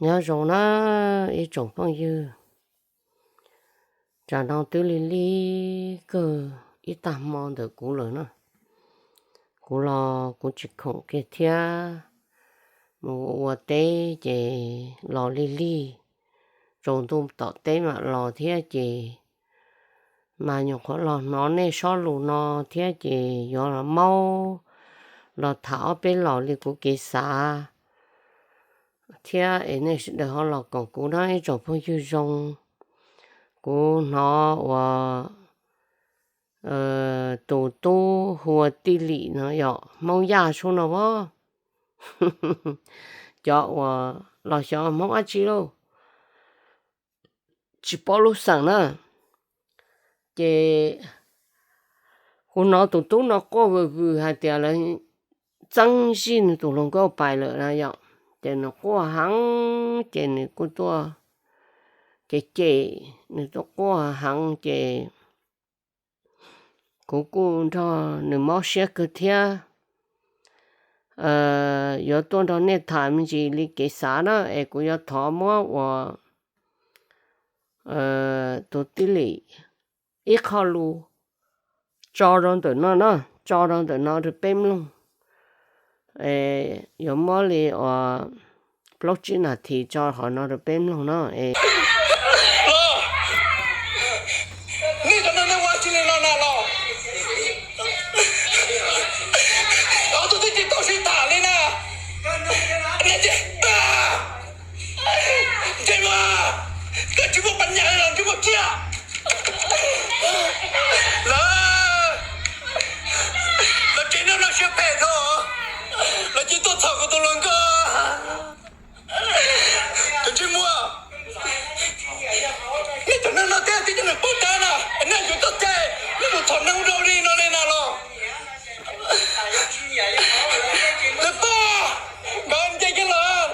Nyob zoo na ib tsoom phooj ywg, tsam no twb lig lig kawg ib tag hmo ntawm kuv lawm na. Kuv los kuv tsis khoom kiag thiab, mus ua teb ces los lig lig, tsaus ntuj tom teb mam los thiab ces mas nyuam qhuav los hnov nej sob lus no thiab ces yuav los maub los tham ob peb los li kuv kev xav thiab es nej sawv daws ho los koom kuv na ib tsoom phooj ywg zoo. Kuv hnov uas tus tub hu ua Tij Lim no yog Hmoob Yaj sub no as, cov uas los xyov Hmoob dab tsi lauj, tsis paub lub xeem na. Ces kuv hnov tus tub no quaj vwm vwm hais tias lawv txeeb zij nws tus hluas nkauj pais lawm na yom. Ces nws quaj heev ces nws kuj tuaj cem cem, nws tuaj quaj heev ces kuv kuj nrog nws mob siab kawg thiab. Yuav tuaj nrog nej tham me ntsis li kev xav na es kuv yuav thov muab uas tus Tij Lim ib qho lus tso rau ntawm no na, tso rau ntawm no rau peb mloog. Yuav muab li uas plaub tsib nas this tso qhov no rau peb mloog no. Nej cov no nej ua tsis li no na los? Ob tug twb tsis tau sib tham li na. Ntsej muag, koj tsis muaj pas nyas los ntsej muag kiag. Lawv, lawv tsev neeg no siab phem dhau, lawv cia tuaj txhom kuv tus hluas nkauj. Cov ntsej muag, nej cov neeg no thiaj tib cov neeg poob tag na, nej yuav txoj cai, nej mus txhom neeg rau li no li na los? Lawv poj, nkawd nce kiag los,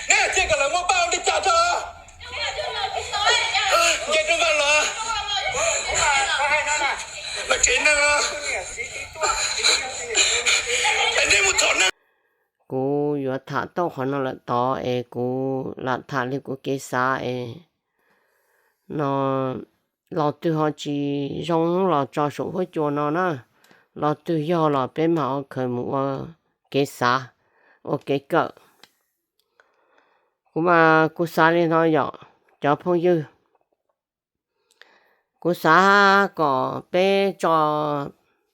nej cia kom lawv muaj paj ua li cas tso. Nce rau npaj los, lawv tsev neeg, nej mus txhom neeg. Kuv yuav tham tau qhov no lawm tod es kuv lam tham li kuv kev xav es no, los twg ho tsis zoo los tso saum huab cua no na, los twg yog los peb mam ua khaws mus ua kev xav, ua kev kawm. Kuv mas kuv xav li no yom cov phooj ywg. Kuv xav kom peb tso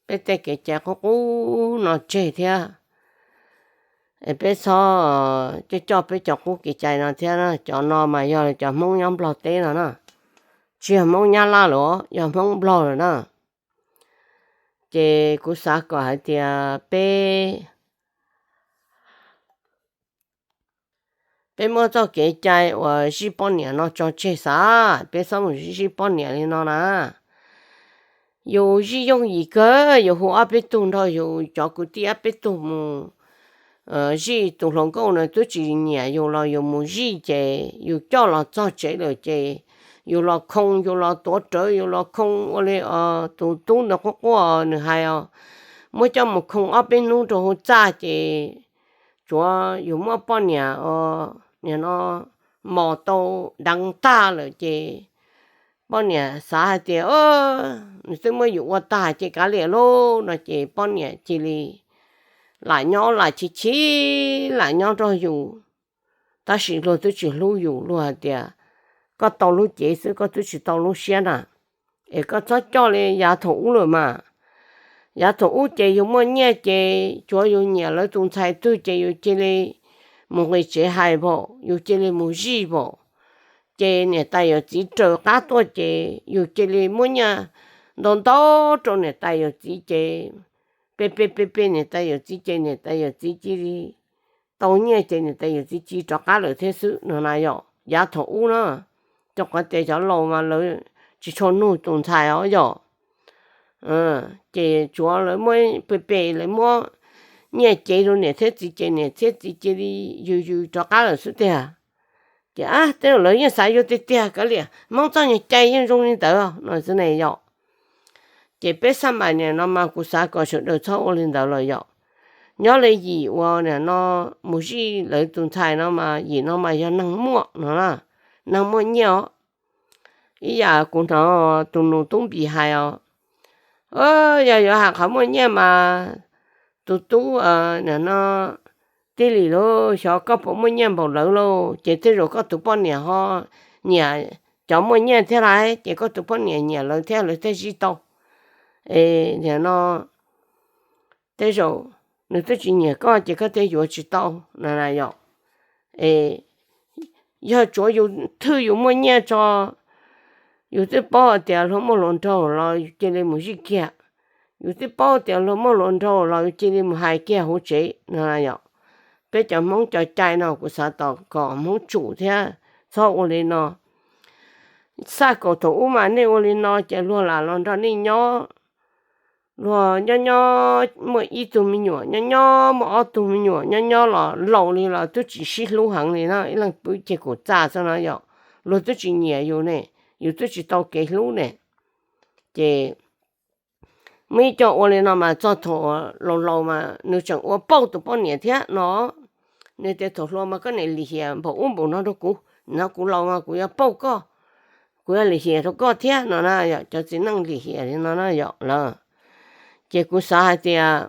peb tej kev cai qub qub no tseg thiab, es peb txhob coj coj peb cov qub kev cai no thiab na. Cov no mas yog cov Hmoob nyob Nplog teb no na, tsis yog Hmoob Nyab Laj los yog Hmoob Nplog lawm na. Ces kuv xav kom hais tias peb peb muab txoj kev cai uas zij poj niam no tso tseg xav, peb txhob mus zij poj niam li no na. Yus zij yooj yim kawg, yus hu ob peb tug nrog yus cov kwv tij ob peb tug mus zij tus hluas nkauj na, twb tsis nyiam yus los yus mus zij ces yus coj los txog tsev lawm ces yus los khoo, yus los tuav rawv, yus los khoo ua li tus tub ntawd quaj quaj nws hais os, muab coj mus khoo ob peb hnub rau hauv txaj ces tsuav yus muab poj niam, niam no mos tau deev tag lawm ces poj niam xav hais tias nws twb muab yus ua tag ces kav liam lauj no ces poj niam cia li lam nyob lam chim chim lam nyob nrog yus. Tab sis luag twb tsis hlub yus, luag hais tias koj tau lub cev xwb, koj twb tsis tau lub siab na. Es koj txhob coj li yav thaum ub lawm mas. Yav thaum ub ces yus muaj nyiaj ces tsuav yus nyiam lawv tus ntxhais twg ces yus cia li mus nqis tsev hais npaum, yus cia li mus zij npaum. Ces niam tais yawm txiv raws qab tuaj ces yus cia li muab nyiaj ntau ntau rau niam tais yawm txiv ces pe pe pe pe niam tais yawm txiv ces niam tais yawm txiv cia li tau nyiaj ces niam tais yawm txiv cia li rov qab lawm thiab xwb no na yom. Yav thaum ub na, rau qhov tias cov laus mas lawv tsis tshua nug tus ntxhais os yom. Ces tsuav lawv muab pe pe, lawv muab nyiaj cev rau niam thiab txiv ces niam thiab txiv cia li yws yws rov qab lawm xwb tiag. Ces ab, tej zaum lawv yeej xav yuav tiag tiag, kav liam, Hmoob txoj niag cai yeej zoo li ntawd no xwb ne yom. Ces peb xab npais niam no mas kuv xav kom sawv daws txhob ua li ntawd los yom. Nyob li yim uas nim no mus zij lawv tus ntxhais no mas yim no mas yog neeg muaj no na, neeg muaj nyiaj os. Ib yam kuv hnov tus nus tub npis hais os, yog yuav hais qhov muaj nyiaj mas tus tub nim no tij li lauj, xyov koj puas muaj nyiaj npaum lawv lauj, ces tej zaum koj tus poj niam ho nyiam cov muaj nyiaj thiab laiv, ces koj tus poj niam nyiam lawv thiab lawv thiaj zij tau. Es nim no tej zaum nws twb tsis nyiam koj ces koj thiaj yuav tsis tau no na yom. Es yog tsuav yus thwj yus muaj nyiaj tso, yus twb paub hais tias luag muaj hluas nraug los yus cia li mus zij kiag, yus twb paub tias luag muaj hluas nraug los yus cia li mus hais kiag hauv tsev no na yom. Peb cov Hmoob cov cai no kuv xav tos kom Hmoob tsum thiab txhob ua li no. Xaj kaum thaum ub mas nej ua li no ces luag lam los nrog nej nyob. Luag nyob nyob muaj ib tug me nyuam, nyob nyob muaj ob tug me nyuam, nyob nyob los laus li los twb tsis sib hlub heev li na, ib leeg pw ib ce kaum txaj xwb no yom. Luag twb tsis nyiam yus ne, yus twb tsis tau kev hlub ne. Ces muaj ib co ua li no mas txog thaum laus laus mas nws tseem ua pauj tus poj niam thiab no. Nws tias thaum hluas mas koj niam lim hiam npaum ub npaum no rau kuv, no kuv laus mas kuv yuav pauj koj, kuv yuav lim hiam rau koj thiab no na yom. Cov txiv neej lim hiam li no na yom lawm. Ces kuv xav hais tias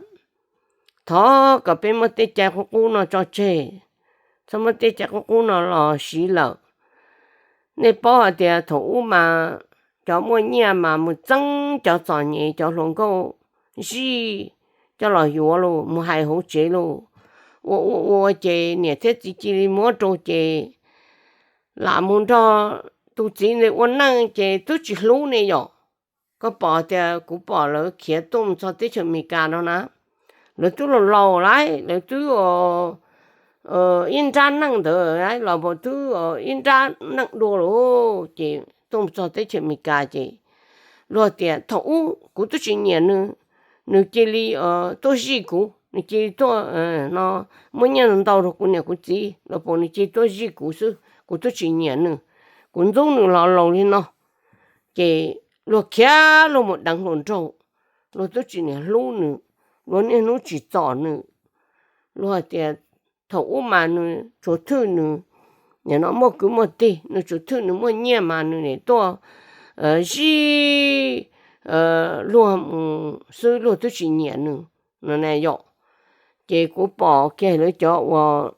thov kom peb muab tej cai qub qub no tso tseg, txhob muab tej cai qub qub no los siv lawm. Nej paub hais tias thaum ub mas cov muaj nyiaj mas mus txeeb cov txom nyem cov hluas nkauj zij coj los yuav los mus hais hauv tsev los ua ua ua ces niam thiab txiv cia li muab rau ces lam mus nrog tus txiv ntawd ua neej ces twb tsis hlub ne yom. Koj pom tias kuv pom lawv khiav tuaj mus txog teb chaws Amelikas no na, lawv twb laus laus lawm, lawv twb ib nrab neej ntawd los pom twb ib nrab neej dua lawm ces tuaj mus txog teb chaws Amelikas ces luag tias thaum ub kuv twb tsis nyiam nws, nws cia li tuaj zij kuv, nws cia li tuaj no muab nyiaj ntau rau kuv niam kuv txiv los pom nws cia li tuaj zij kuv xwb, kuv twb tsis nyiam nws, kuv ntxub nws los laus li no. Ces luag khiav luag mus deev hluas nraug, luag twb tsis niam hlub nws, luag niaj hnub tsis txom nws. Luag hais tias thaum ub mas nws tsuas thwj nws, nim no muaj kwv muaj tij, nws tsuas thwj nws muaj nyiaj mas nws nim tuaj zij luag mus xwb, luag twb tsis nyiam nws no na yom. Ces kuv pom kiag lawv cov uas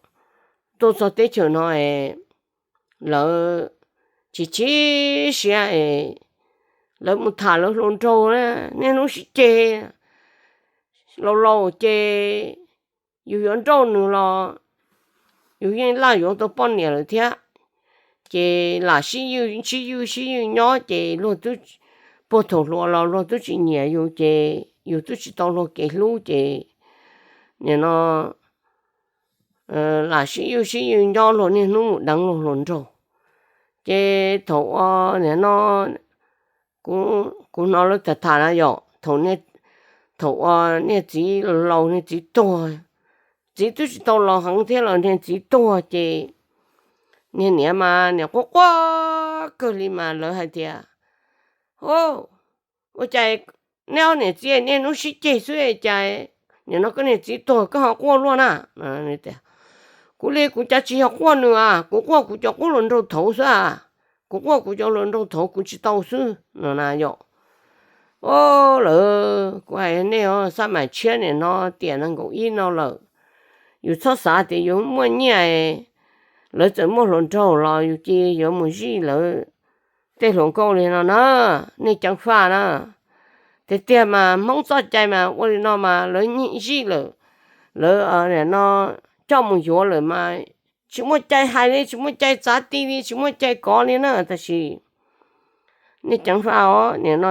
tuaj txog teb chaws no es lawv tsis chim siab es lawv mus tham lawv hluas nraug na, niaj hnub sib ceg, laus laus ces yus yuav nrauj nws los yus yeej laj yuav tau poj niam lawm thiab. Ces lam sib ywj sib ywj sib ywj nyob ces luag twb puag thaum hluas los luag twb tsis nyiam yus ces yus twb tsis tau luag kev hlub ces nim no lam sib ywj sib ywj nyob luag niaj hnub mus deev luag hluas nraug. Ces thaum uas nim no kuv hnov lawv tham tham na yom, thaum uas niag txiv laus niag txiv tuag, txiv twb tsis tau laus heev thiab los niag txiv tuag ces niag niam mas niam quaj quaj kawg li mas lawv hais tias, ua cas nej ob niam txiv niaj hnub sib ceg xwb cas nim no koj niag txiv tuag koj ho quaj luaj na? Kuv li kuv cas tsis yog quaj nws a, kuv quaj kuv cov qub hluas nraug thaud xwb a, kuv quaj kuv cov hluas nraug thaud kuv tsis tau xwb no na yom. O, lawv kuv hais nej xab maim tshiab nim no tiam nees nkaum ib no lawm, yus txhob xav tias yus muaj nyiaj, lawv txawm muaj hluas nraug los yus cia yuav mus zij lawv tej hluas nkauj li no na, nej ceev faj na. Tiag tiag mas Hmoob txoj cai mas ua li no mas lawv zij lawm, lawv no coj mus yuav lawm mas tsis muaj cai hais li, tsis muaj cai txav ti li, tsis muaj cai kov li na. Tab sis nej ceev faj os, nim no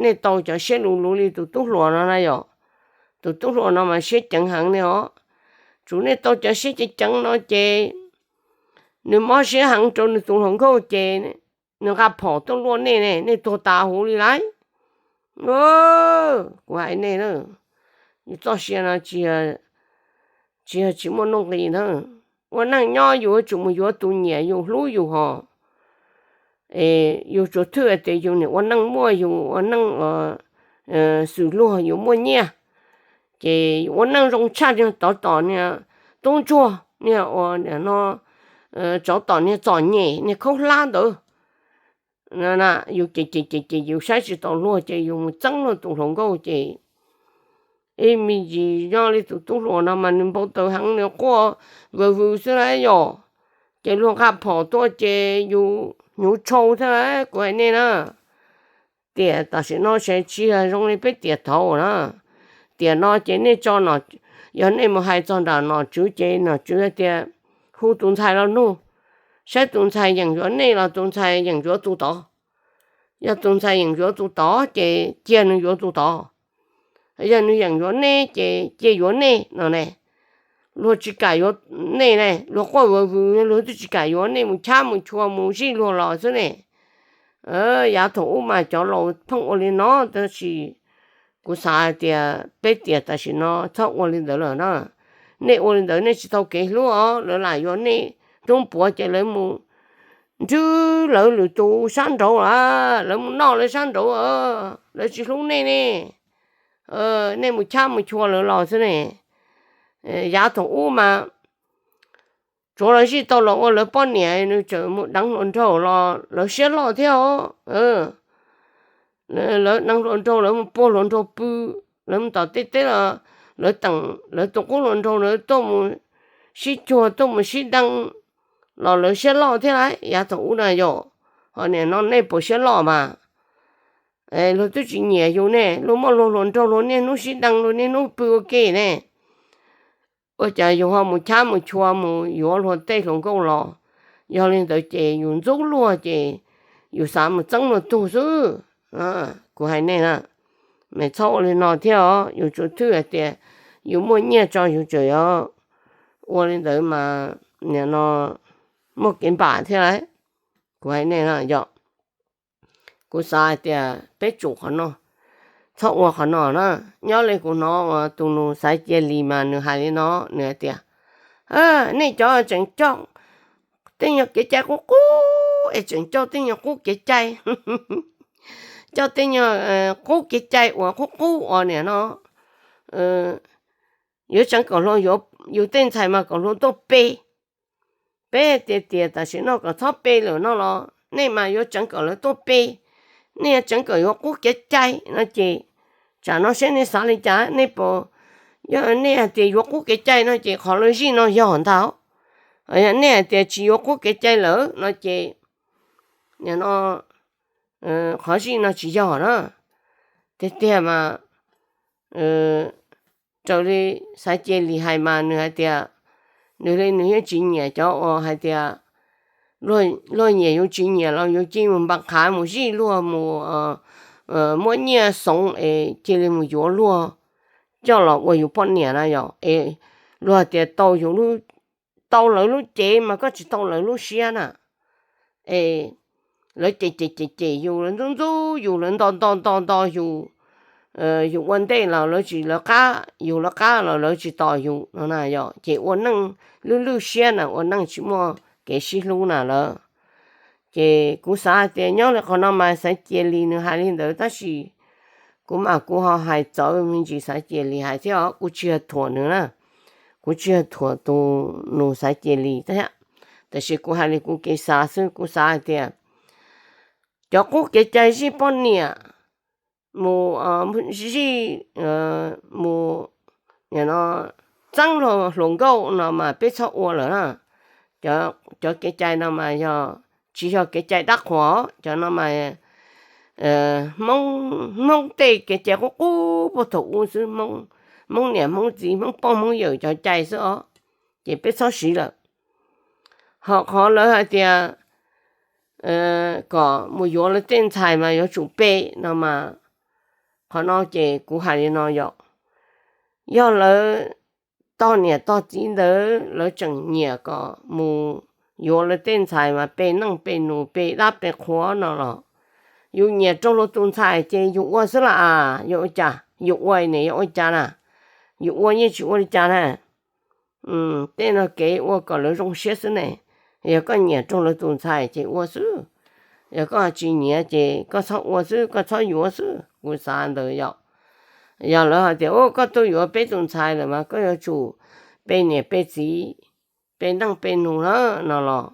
nej tau cov siab luv luv li tus tub hluas no na yom. Tus tub hluas no mas siab ceev heev li os. Tsuav nej tau cov siab ceev ceev no ces nws mob siab heev rau nws tus hluas nkauj ces nws nqa phom tuaj luaj nej ne, nej tuag tas huv li lauj. Kuv hais nej na, yus txoj sia no tsis yog tsis muaj nuj nqis na. Ua neej nyob yus yuav tsum mus yuav tus nyiam yus hlub yus hos. Es yus tsuas thwj hais tias yus nim ua neej muaj, yus ua neej xwm luag, yus muaj nyiaj, Ces ua neej zoo tshaj niag tsov tom niag tub ntsuag, niag ua no, tsov tom niag txom nyem niag khaub hlab ntawd. Yus ces ces ces ces yus saib tsis taus luag ces yus mus txeeb luag tus hluas nkauj ces ib me ntsis nyob li tus tub hluas no mas nws npau taws heev, nws quaj vwv vwv xwb na yom. Ces luag nqa phom tuaj ces yus hnyuv tshau thiab na, kuv hais nej na. Tiam tam sim no sawv tsis zoo li peb tiam thaud na. Tiam no ces nej tso, yog nej mus hais txog nram nom tswv ces nom tswv hais tias hu tus ntxhais los nug, saib tus ntxhais yeem yuav nej los tus ntxhais yeem yuav tus tod. Yog tus ntxhais yeem yuav tus tod ces cia nws yuav tus tod. Yog nws yeem yuav nej ces cia yuav nej no ne. Luag tsis kam yuav nej ne, luag quaj vwv vwv, luag twb tsis kam yuav nej, mus chab mus chua mus zij luag los xwb ne. Yav thaum ub mas cov laus pheej ua li no, tab sis kuv xav hais tias peb tiam tam sim no txhob ua li ntawd lawm na. Nej ua li ntawd nej tsis tau kev hlub os, lawv lam yuav nej hnub puav ces lawv mus nrwb lawv lwm tus sab nraud lawm, lawv mus noj lawv sab nraud, lawv tsis hlub nej ne. Nej mus chab mus chua lawv los xwb ne. Yav thaum ub mas tsuav los zij tau los ua lawv poj niam, nws tseem mus deev hluas nraug los lawv siab loj thiab os. Lawv deev hluas nraug, lawv mus puag hluas nraug pw, lawv mus tom tej teb los lawv teem lawv tus qub hluas nraug, lawv tuaj mus sib cuag tuaj mus sib deev los lawv siab loj thiab lauj. Yav thaum ub na yom, ho nim no nej puas siab loj mas? Luag twb tsis nyiam yus ne, luag muaj luag hluas nraug, luag niaj hnub sib deev, luag niaj hnub pw ua ke ne. Ua cas yus ho mus chab mus chua mus yuav luag tej hluas nkauj los? Yog li ntawd ces yus ntxub luag ces yus xav mus txeeb luag tug xwb. Kuv hais nej na, mas txhob ua li no thiab os. Yus tsuas thwj hais tias yus muaj nyiaj tso yus tseem yuav ua li ntawd mas nim no muaj kev npam thiab lauj. Kuv hais nej na yom, kuv xav hais tias peb tsum qhov no, txhob ua qhov no na. Nyob li kuv hnov uas tus nus xav cia li mas nws hais li no, nws hais tias nej cov tseem coj tej nyuag kev cai qub qub es tseem coj tej nyuag qub kev cai, coj tej nyuag qub kev cai uas qub qub uas nim no yuav tseev kom luag yuav yus tej ntxhais mas kom luag tuaj pe. Peb tias tias tam sim no kom txhob pe lawm no los nej mas yuav tseev kom lawv tuaj pe, nej yuav tseev kom yuav qub kev cai no ces tsam no seb nej xav li cas, nej puas, yog nej hais tias yuav qub kev cai no ces qhov lawv zij no yog ntag. Yog nej hais tias tsis yuav qub kev cai lawm no ces nim no qhov zij no tsis yog na. Tiag tiag mas raws li xav cia li hais mas nws hais tias nws li nws yeej tsis nyiam cov uas hais tias luag nyiam yus tsis nyiam los yus cia mus npa qhav mus zij luag mus muab nyiaj xoov es cia li mus yuav luag coj los ua yus poj niam na yom. Es luag tias tau yus, tau lawv lub cev mas koj tsis tau lawv lub siab na. Es lawv cem cem cem cem yus, lawv ntxub ntxub yus, lawv nto nto nto nto yus, yus ua ntej los lawv tsis lawv qab, yus lawv qab los lawv tsis tos yus no na yom. Ces ua neej lwj lwj siab na, ua neej tsis muaj kev sib hlub na lawm. Ces kuv xav hais tias nyob li qhov no mas xav cia li nws hais li ntawd tab sis kuv mas kuv ho hais txawv me ntsis xav cia li hais thiab os, kuv tsis yog thuam nws na, kuv tsis yog thuam tus nus xav cia li thiab. Tab sis kuv hais li kuv kev xav xwb, kuv xav hais tias cov qub kev cai zij poj niam mus zij mus txeeb luag hluas nkauj no mas peb txhob ua lawm na. Cov kev cai no mas yog tsis yog kev cai dab qhuas, cov no mas Hmoob tej kev cai qub qub puag thaum ub xwb, Hmoob niam Hmoob txiv Hmoob poj Hmoob yawm cov cai xwb os, ces peb txhob siv lawm. Ho qhov lawv hais tias kom mus yuav lawv tej ntxhais mas yuav tsum pe no mas, qhov no ces kuv hais li no yom, yog lawv tog niam tog txiv ntawd lawv tseem nyiam kom mus yuav lawv tej ntxhais mas pe neej pe nus pe dab pe qhua no los yus nyiam rau luag tus ntxhais ces yus ua xwb las as, yog ua cas yus ua ne, yog ua cas na, yus ua yeej tsis ua li cas na. Tej no kev ua kom lawv zoo siab xwb ne. Yog koj nyiam rau lawv tus ntxhais ces ua xwb, yog koj tsis nyiam ces koj txhob ua xwb, koj txhob yuav xwb, kuv xav ntawd yom. Yog lawv hais tias, u, koj tuaj yuav peb tus ntxhais lawm mas koj yuav tsum pe niam pe txiv, pe neej pe nus na no los,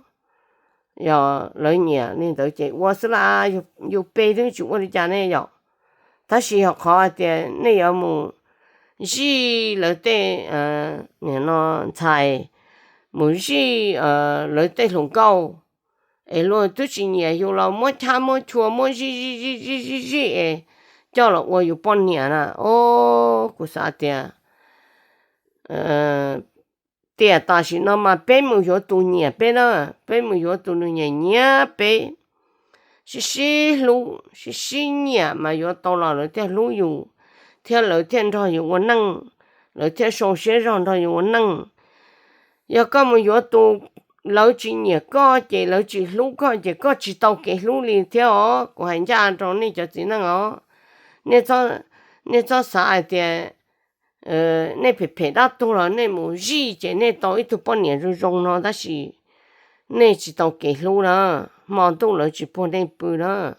yog lawv nyiam li ntawd ces ua xwb las, yus pe twb tsis ua li cas ne yom. Tab sis yog qhov hais tias nej yuav mus zij lawv tej, nim no ntxhais, mus zij lawv tej hluas nkauj, es luag twb tsis nyiam yus los muab chab muab chua muab zij zij zij zij zij zij es coj los ua yus poj niam na. O, kuv xav tias tiam tam sim no mas peb mus yuav tus nyiam peb na, peb mus yuav tus nws nyiam nyiam peb, sib sib hlub sib sib nyiam mas yuav tau los lawv thiaj hlub yus, thiab lawv thiaj nrog yus ua neej, lawv thiaj sau siab zog nrog yus ua neej. Yog koj mus yuav tus lawv tsis nyiam koj ces lawv tsis hlub koj ces koj tsis tau kev hlub li thiab os. Kuv hais ncaj rau nej cov txiv neej os, nej txhob xav hais tias nej phem phem dab tuag los nej mus zij ces nej tau ib tug poj niam zoo zoo no tab sis nej tsis tau kev hlub na. Hmo ntuj lawv tsis puag nej pw na,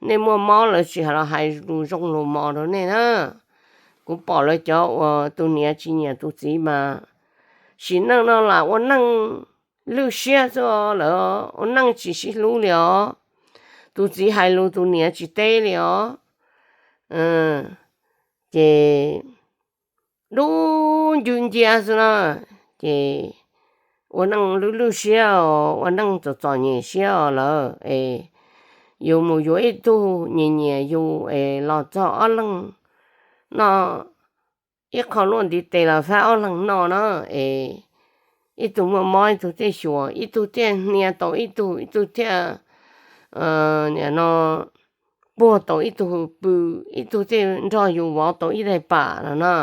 nej muaj mob lawv tsis los hais lus zoo lus mos rau nej na. Kuv pom lawv cov uas tus niam tsis nyiam tus txiv mas sim neej no lam ua neej lwj siab xwb os, lawv ua neej tsis sib hlub li os. Tus txiv hais lus tus niam tsis teb li os. Ces dub ncw ncia xwb na, ces ua neej lwj lwj siab os, ua neej txom txom nyem siab os lawm es yus mus yuav ib tug nyiam nyiam yus es los txog ob leeg noj ib qho luaj ntiv tes los faib ob leeg noj na, es ib tug muaj mob ib tug thiaj xyuas, ib tug thiaj hnia tau ib tug, ib tug thiaj nim no puag tau ib tug pw, ib tug thiaj nrog yus vov tau ib daim pam no na,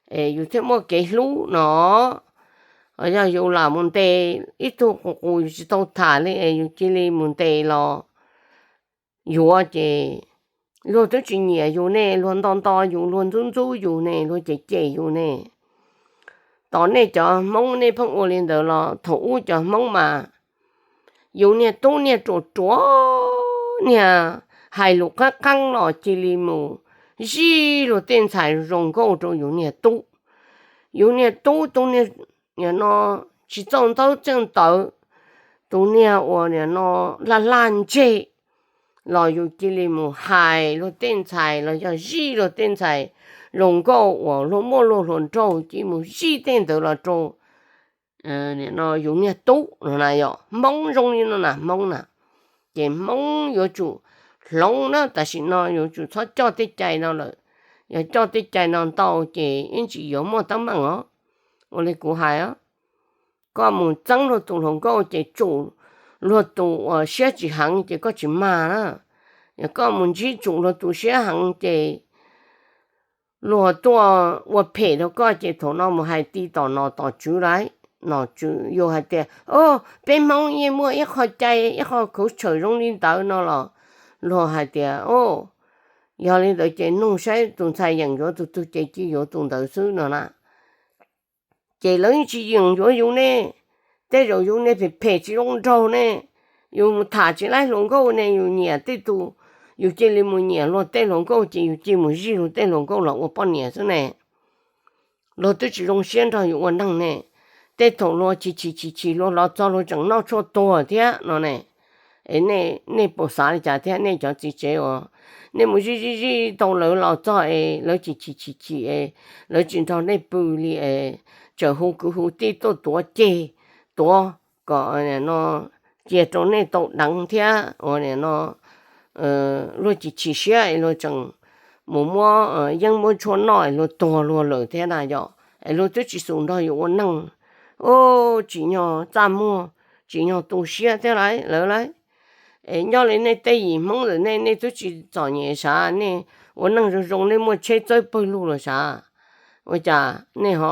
es yus thiaj muaj kev hlub no. Yog yus lam mus ntes ib tug qus qus yus tsis tau tham li es yus cia li mus ntes los yuav ces luag twb tsis nyiam yus ne, luag nto nto yus, luag ntxub ntxub yus ne, luag cem cem yus ne. Tos nej cov Hmoob nej pheej ua li ntawd los thaum ub cov Hmoob mas yus niag tub niag ruam ruam, niag hais lus qeeb qeeb los cia li mus zij luag tej ntxhais zoo nkauj rau yus niag tub. Yus niag tub tus niag nim no tsis txawj ntaub txawj ntawv, tus niag uas nim no laj laj ntseg los yus cia li mus hais luag tej ntxhais los yog zij luag tej ntxhais zoo nkauj uas luag muaj luag hluas nraug cia li mus zij tej ntawd los rau nim no yus niag tub no na. Yog Hmoob zoo li no na, Hmoob na, ces Hmoob yuav tsum hloov na, tam sim no yuav tsum txhob coj tej cai no lawm. Yog coj tej cai no ntau ces ib ntsis yuav muaj teeb meem os. Ua li kuv hais os, koj mus txeeb luag tus hluas nkauj ces tsum luag tus uas siab tsis heev ces koj tsis mag na. Yog koj mus ntsib tsum luag tus siab heev ces luag tuaj ua phem rau koj ces thaum no mus hais ti tom nom tom tswv lawm, nom tswv yus hais tias, o, peb Hmoob yeej muaj ib qho cai ib qho khaub tshawm zoo li ntawd no los luag hais tias, o, yog li ntawd ces nug saib tus ntxhais yeem yuav tus twg ces cia yuav tus ntawd xwb no na. Ces lawv yeej tsis yeem yuav yus ne, tej zaum yus niag phem phem tsis zoo nraug ne, yus mus tham tsis laib hluas nkauj ne, yus nyiam tej tus, yus cia li mus nyiam luag tej hluas nkauj ces yus cia li mus zij luag tej hluas nkauj los ua poj niam xwb ne. Luag twb tsis zoo siab nrog yus ua neeg ne, tej thaum luag chim chim chim chim luag los txog luag tseem noj tshuaj tuag thiab no ne. Es nej puas xav li cas thiab nej cov txiv tsev uas nej mus zij zij zij tau lawv los txog es lawv chim chim chim chim es lawv tsis nrog nej pw li es tseem hu kwv hu tij tuaj tuav ceg, tuav kom nim no cia rau nej tau deev thiab uas nim no luag chim chim siab es luag tseem mus muab yeeb muab tshuaj noj es luag tuag luag lawm thiab na yom, es luag twb tsis xus nrog yus ua neeg. O, tsim nyog txaj muag, tsim nyog tu siab thiab lawv lauj. Es nyob li nej tej yim Hmoob ntawm nej, nej twb tsis txom nyem sav, nej ua neej zoo zoo nej muaj tsheb txawb pawg lug los sav. Ua cas nej ho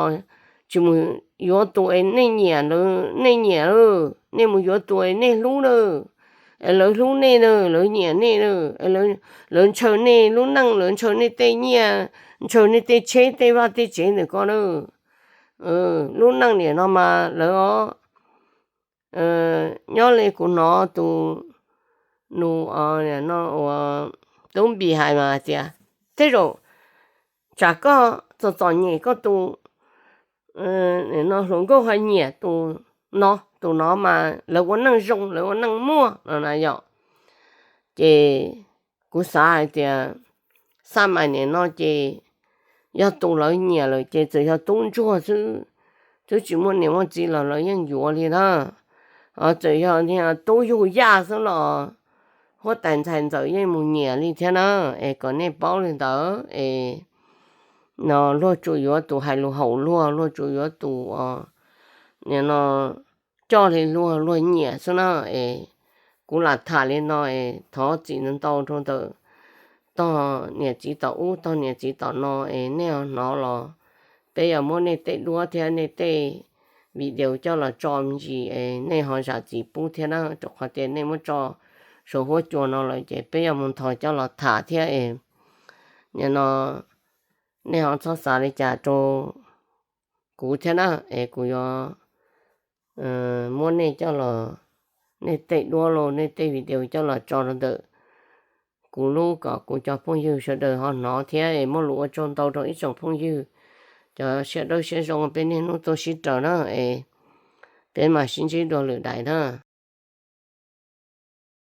tsis mus yuav tus es nej nyiam, nej nyiam, nej mus yuav tus es nej hlub na, es lawv hlub nej na, lawv nyiam nej na, lawv ntshaw nej lub neej, lawv ntshaw nej tej nyiaj, ntshaw nej tej tsheb tej vaj tej tsev ntawm ko na. Lub neej nim no mas lawv os, nyob li kuv hnov tus nus no ua tub npis hais mas tias, tej zaum tsam koj txom txom nyem koj tus no hluas nkauj ho nyiam tus no, tus no mas lawv ua neej zoo lawv ua neej muaj no na yom. Ces kuv xav hais tias xaj mas nim no ces yog tus lawv nyiam lawm ces txawm yog tub ntsuag xwb, twb tsis muaj niam muaj txiv los lawv yeej yuav li na. Ho txawm yog tub yug yaj xwb los huab tais ntxhais ntxawm yeej mus nyiam li thiab na. Es kom nej paub li ntawd es no luag tsuas yuav tus hais lus haum luag, luag tsuas yuav tus nim no coj li luag luag nyiam xwb na. Es kuv lam tham li no es thov txim ntau ntau rau ntawm tog niam txiv tom ub tog niam txiv tom no es nej ho hnov los peb yuav muab nej tej duab thiab nej tej video coj los tso me ntsis es nej ho zam txim pub thiab na, rau qhov tias nej muab tso saum huab cua no lawm ces peb yuav mus ntho coj los tham thiab es nim no nej ho txhob xav li cas rau kuv thiab na. Es kuv yuav muab nej coj los, nej tej duab los nej tej video coj los tso rau ntawm kuv lub kom kuv cov phooj ywg sawv daws ho hnov thiab es muaj lus ua tsaug ntau rau ib tsoom phooj ywg cov siab dawb siab zoo peb niaj hnub tuaj sib raws na. Es peb mam sib ntsib dua lwm daim na.